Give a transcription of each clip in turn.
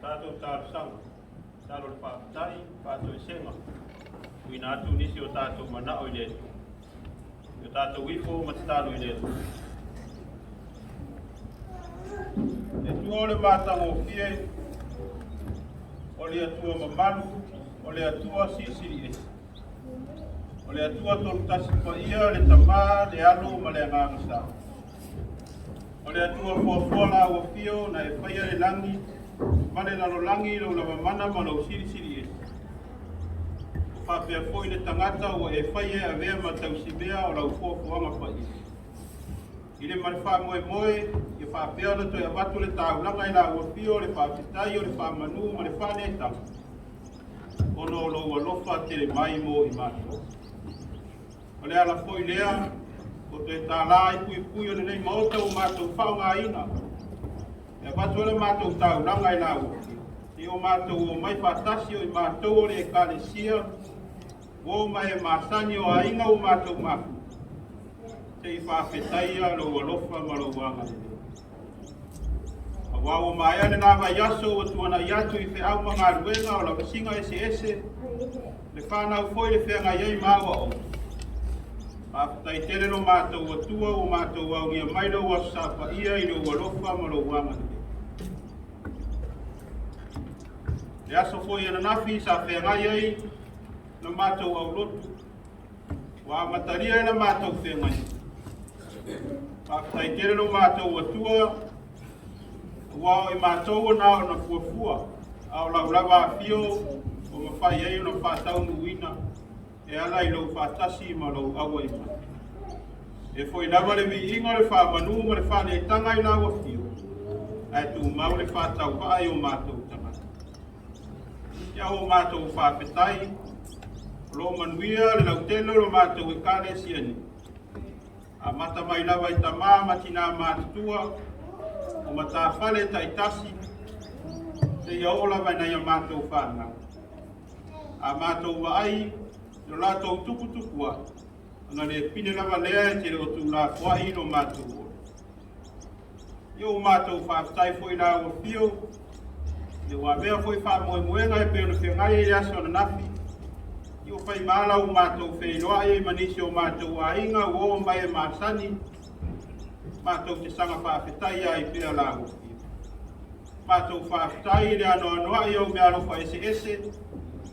Tatou talosaga, tatalo o le faafetai, faatoesega, tuuina atu nisi o tatou manao i le Atua. I o tatou ifo ma tatalo i le Atua. Le Atua o le matagofie, o le Atua mamalu, o le Atua silisili ese. O le Atua tolutasi paia, le Tama, le Alo ma le Agaga Sa. O le Atua fuafua la ua fio na e faia le lagi ma le lalolagi i lou lava mana ma lou silisili ese. Ua faapea foi le tagata ua e faia e avea ma tausimea o lau fuafuaga paia. I le ma le faamoemoe, ia faapea ona toe avatu le taulaga i la ua fio o le faafetai o le faamanu ma le faanetaga, ona o lou alofa tele mai mo i matou. O le ala foi lea ua toe tālā ai puipui o lenei Maota ua matou faaaogaina e avatu ai le matou taulaga i la ua afio. Se i o matou omai faatasi o i matou o le Ekalesia, uo ma e masani o aiga ua matou mafuta, se i faafetaia lou alofa ma lou agalelei. Aua ua maea lena vaiaso ua tuanai atu i feau ma galuega o lavasiga eseese, le fanau foi le feagai ai ma aoaoga. Faafetai tele lo matou Atua ua matou augia mai lou Aso Sa paia i lou alofa ma lou agalelei. Le aso foi ananafi sa feagai ai la matou aulotu, ua amatalia e la matou feagai. Faafetai tele lo matou Atua, aua o i matou na ona fuafua, a o lau lava afio ua mafai ai ona faataunuuina e ala i lou faatasi ma lou auai mai. E foi lava le viiga o le faamanu ma le faaneetaga i lau afio, ae tumau le faatauvaa i o matou tagata. Ia o matou faafetai, o lo o manuia le lautele o lo matou Ekalesia nei. Amata mai lava i tamā ma tinā matutua, o matafale taitasi, seia oo lava i nai a matou fanau. A matou vaai i lo latou tuputupua'i, ona le pine lava lea e te le o tuulafoa'i i lo matou ola. Ia ua matou faafetai foi i la ua afio, ia ua avea foi faamoemoega e pei ona feagai ai i le aso ananafi, ia ua fai ma ala ua matou feiloai ai ma nisi o matou aiga ua oo mai e masani, matou te saga faafetai ai pea la ua afio. Matou faafetai i le anoanoai o meaalofa eseese,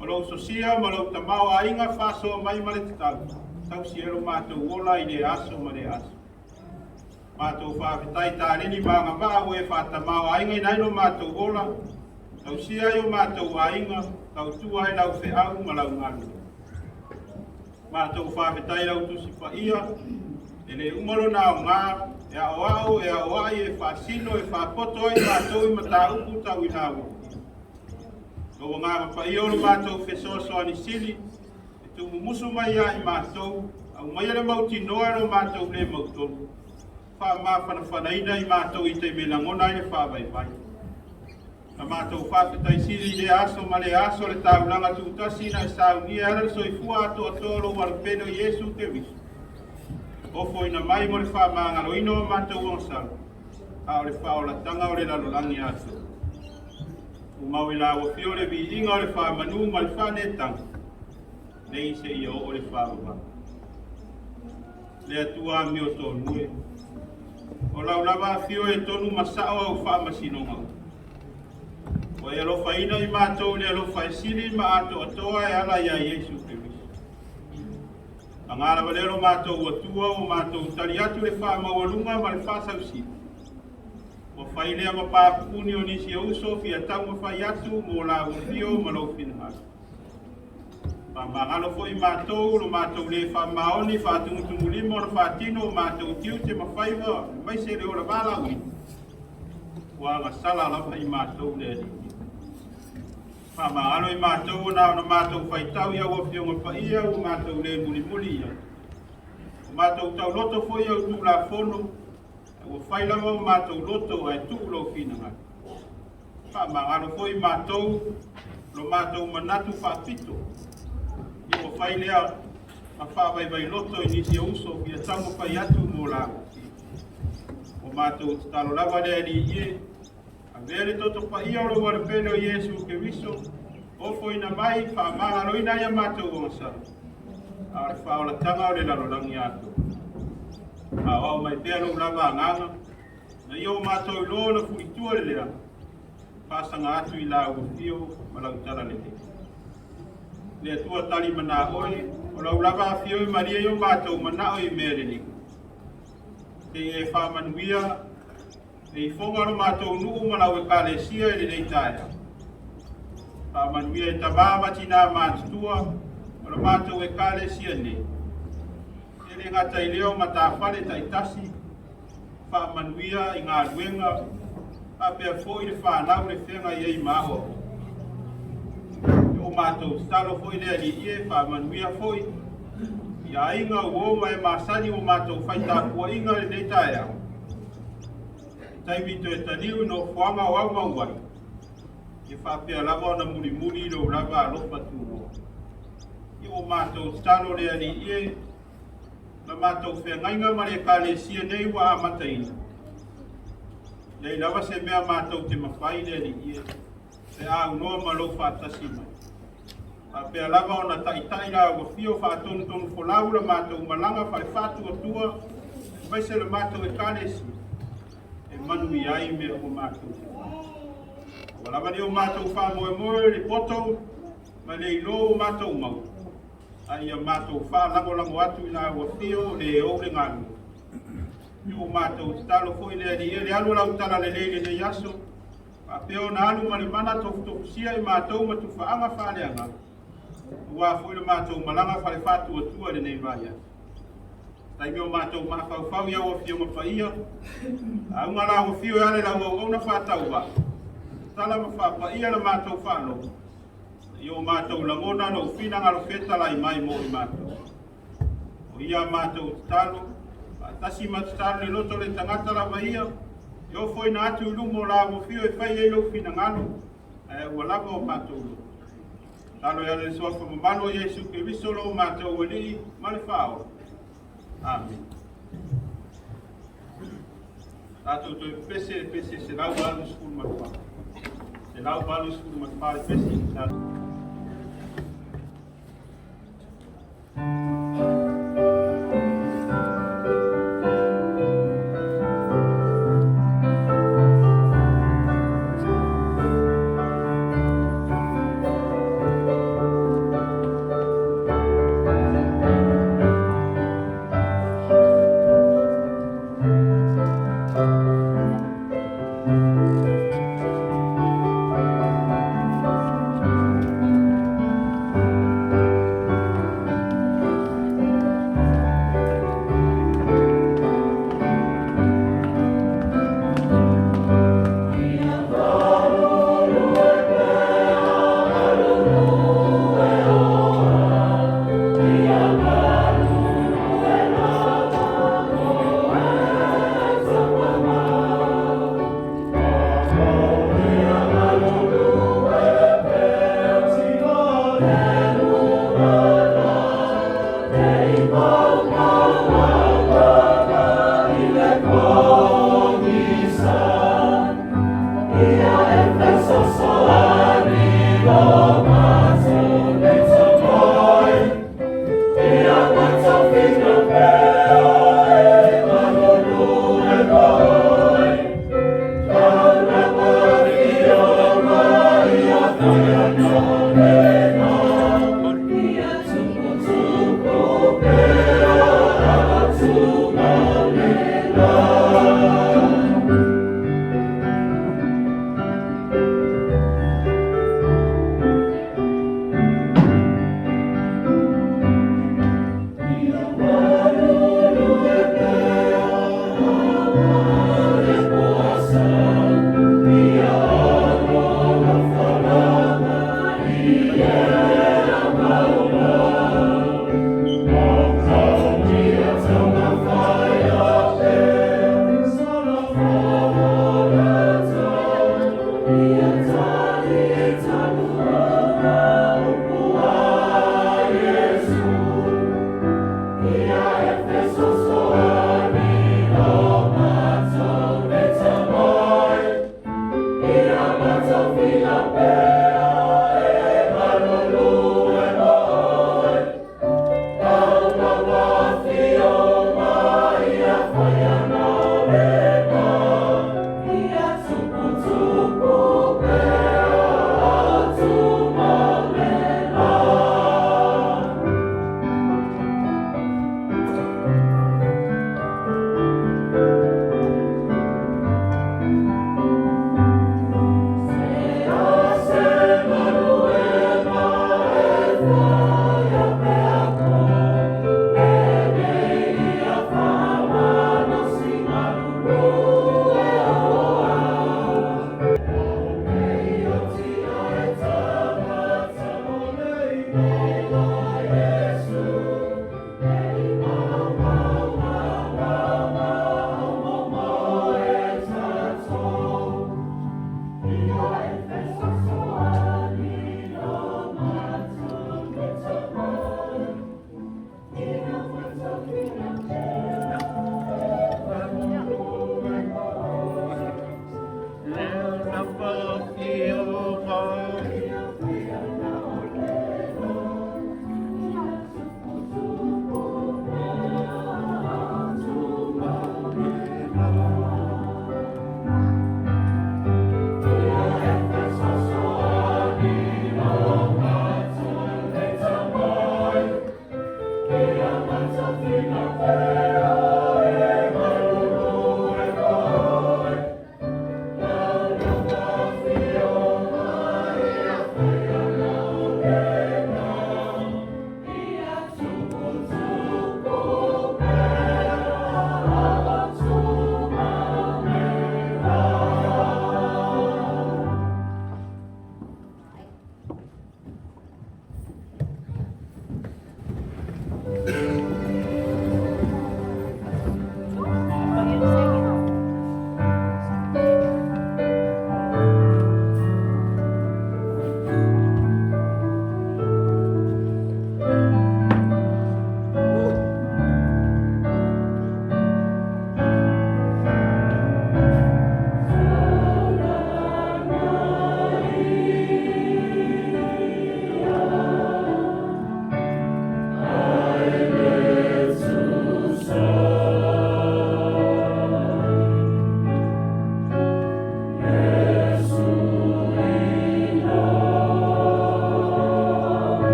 o lou sosia ma lou tamaoaiga faasoa mai ma le tatau, tausi ai lo matou ola i lea aso ma lea aso. Matou faafetai taleni ma agavaa ua e faatamaoaigaina ai lo matou ola, tausia ai o matou aiga, tautua ai lau feau ma lau galuega. Matou faafetai lau Tusi Paia, e le uma lona aoga, e aoao, e aoai, e faasino, e faapoto ai matou i mataupu tau i la ua. Lou Agaga Paia o lo matou fesoasoani sili, e tuumumusu mai ia i matou, aumaia le mautinoa e lo matou le mautonu, faamafanafanaina i matou i taimi e lagona ai le faavaivai. Na matou faafetai sili i lea aso ma lea aso le taulaga tuutasi na e saunia e ala le soifua atoatoa o lou Alopene o Iesu Keriso. Ofoina mai mo le faamagaloina o matou agasala, a o le faaolataga o le lalolagi atoa. Tumau i la ua fio le viiga o le faamanu ma le faanetaga, nei seia oo le faavavau. Le Atua amio tonu e. O lau lava afio e tonu ma sao au faamasinoga uma. Ua e alofaina i matou i le alofa e sili ma atoatoa e ala iā Iesu Keriso. Paga lava lea lo matou Atua ua matou tali atu i le faamaualuga ma le faasausili. Ua fai lea ma papupuni o nisi o uso fia taumafai atu mo lau afio ma lou finagalo. Faamagalo foi matou lo matou le faamaoni faatumutumulima ona faatino o matou tiute ma faiva aemaise le ola valaauina. Ua agasala lava i matou le Alii. Faamagalo i matou ona ona matou faitau i au afioga paia ua matou le mulimuli i ai. Ua matou tauloto foi i au Tulafono, ua fai lava o matou loto ae tuu lou finagalo. Faamagalo foi matou lo matou manatu faapito, ia ua fai lea ma faavaivai loto i nisi o uso fia taumafai atu mo la ua matou tatalo lava le Alii e. Avea le toto paia o lou Alepele o Iesu Keriso, ofoina mai faamagaloina ai a matou ogasami, a o le faaolataga o le lalolagi atoa. Aoao mai pea lou lava agaga, na ia o matou iloa ona fulitua le leaga, faasaga atu i lau afio ma lau talalelei. Le Atua tali mana oe, o lau lava afio e malie ai o matou manao i mea lelei. Seia e faamanuia le ifoga o lo matou nuu ma lau ekalesia i lenei taeao. Faamanuia i tamā ma tinā matutua o le matou ekalesia nei. E le gata i lea o matafale taitasi, faamanuia i galuega, faapea foi le fanau le feagai ai ma aoaoga. E o matou tatalo foi le Alii e faamanuia foi i aiga, uo ma e masani ua matou faitapuaiga i lenei taeao. I taimi toe taliu i nofoaga o aumau ai, e faapea lava ona mulimuli lou lava alofa tunoa. I o matou tatalo le Alii e, na matou feagaiga ma le ekalesia nei ua amataina. Leai lava se mea matou te mafai le Alii e, pe aunoa ma lou faatasi mai. Faapea lava ona taitai lau afio faatonutonu folau la matou malaga faalefaatuatua, aemaise le matou ekalesia, e manuia ai mea uma matou te fai. Ua lava nei o matou faamoemoe le poto ma le iloa ua matou maua, a ia matou faalagolago atu i lau afio le ou le galue. I o matou tatalo foi le Alii e le alu o lau talalelei i lenei aso, faapea ona alu ma le mana tofutofusia i matou ma tufaaga faaleagaga, aua foi le matou malaga faalefaatuatua i lenei vaiaso. Taimi o matou mafaufau i au afioga paia, auga lau afio e ale lau auauna faatauvaa, tala ma faapaia le matou faalogo, i o matou lagona lou finagalo fetalai mai mo i matou. O ia matou tatalo, faatasi ma tatalo le loto le tagata lava ia, e ofoina atu i luma o lau afio e fai ai lou finagalo, ae ua lava o matou loto. Talo e ale le suafa mamalu o Iesu Keriso lo matou Alii ma le Faaola. Amen. Tatou toe pese le pese 184. 184 le pese.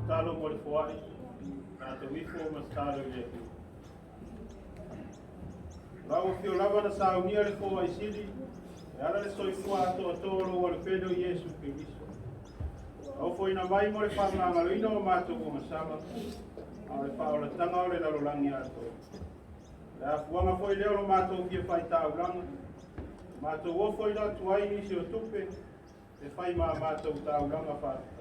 Tatalo mo le foai, tatou ifo ma tatalo i le Atua. Lau afio lava na saunia le foai sili, e ala le soifua atoatoa o lou Alepele o Iesu Keriso. Ofoina mai mo le faamagaloina o matou ogasala, a o le faaolataga o le lalolagi atoa. Le afuaga foi lea o lo matou fia faitaulaga, matou ofoina atu ai nisi o tupe, e fai ma matou taulaga faafetai.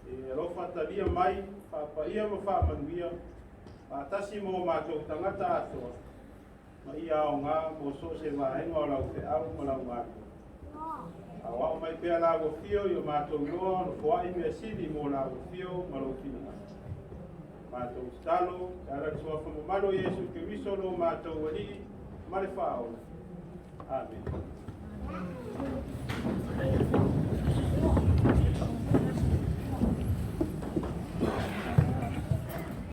E alofa talia mai, faapaia ma faamanuia, faatasi ma o matou tagata atoa, ma ia aoga mo so o se vaega o lau feau ma lau galuega. Aoao mai pea lau afio i o matou iloa ona foai mea sili mo lau afio ma lou finagalo. Matou tatalo, e ala i le suafa mamalu o Iesu Keriso lo matou Alii ma le Faaola. Amen.